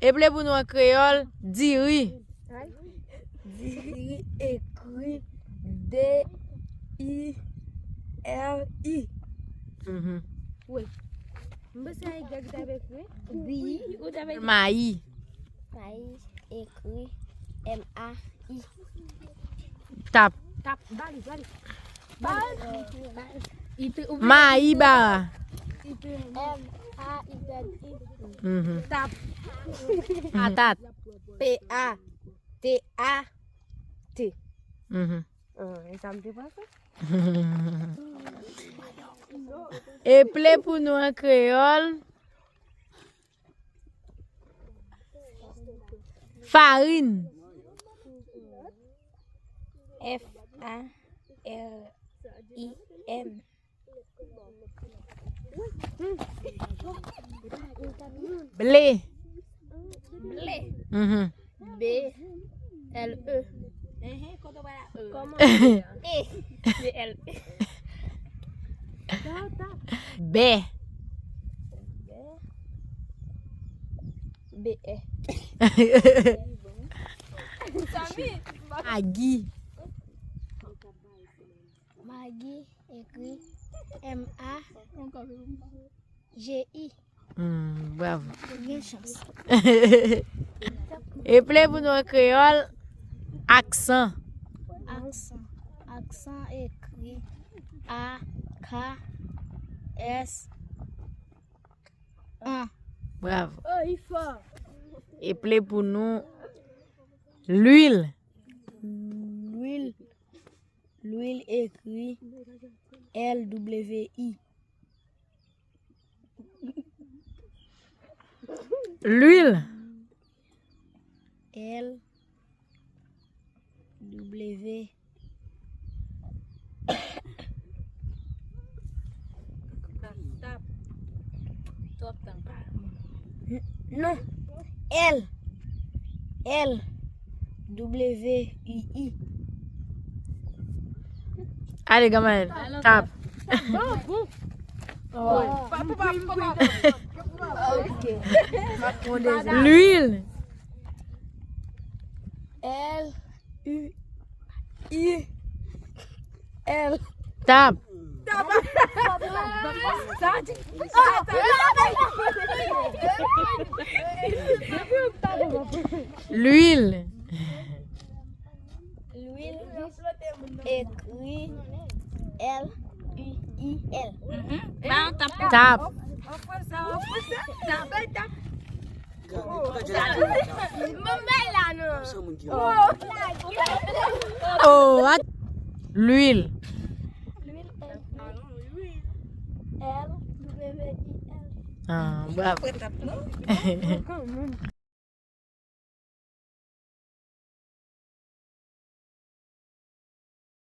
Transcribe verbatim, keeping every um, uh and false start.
Eple pou nou an kreyòl, diri. Diri ekri D I R I. Mhm. Wi. M panse a Y ki t ap ekri. Wi, ou t ap ekri. Mayi. Mayi ekri M A I. Tap. Tap. Bali, bali. Bali. Mayi bara. M A I Z I. Mhm. Tap. Patat. P A T A T. Mhm. Ah, e sa m te panse. Eple pou nou an kreyòl. Farin. F A R I N. Ble. Ble. Mhm. B L E. Enhen, kote w wè la E? Kòman? E. B L E. Bè. B E. Magi. Magi ekri M A G I. Hmm, bravo. Gen chans. Eple pou nou an kreyòl, aksan. Aksan. Aksan ekri A K S an. Bravo. Oh, li fò. Eple pou nou, lwil. Lwil. Lwil ekri L W I. Lwil. L W. Tap. Twòp tan. N-, non. L. L W I I. Ale, Gamal. Tap. Lwil. L U I L. Tap. Lwil. Lwil ekri L U I L. Tap. Tap. Oh, at-, lwil. Ah, bravo.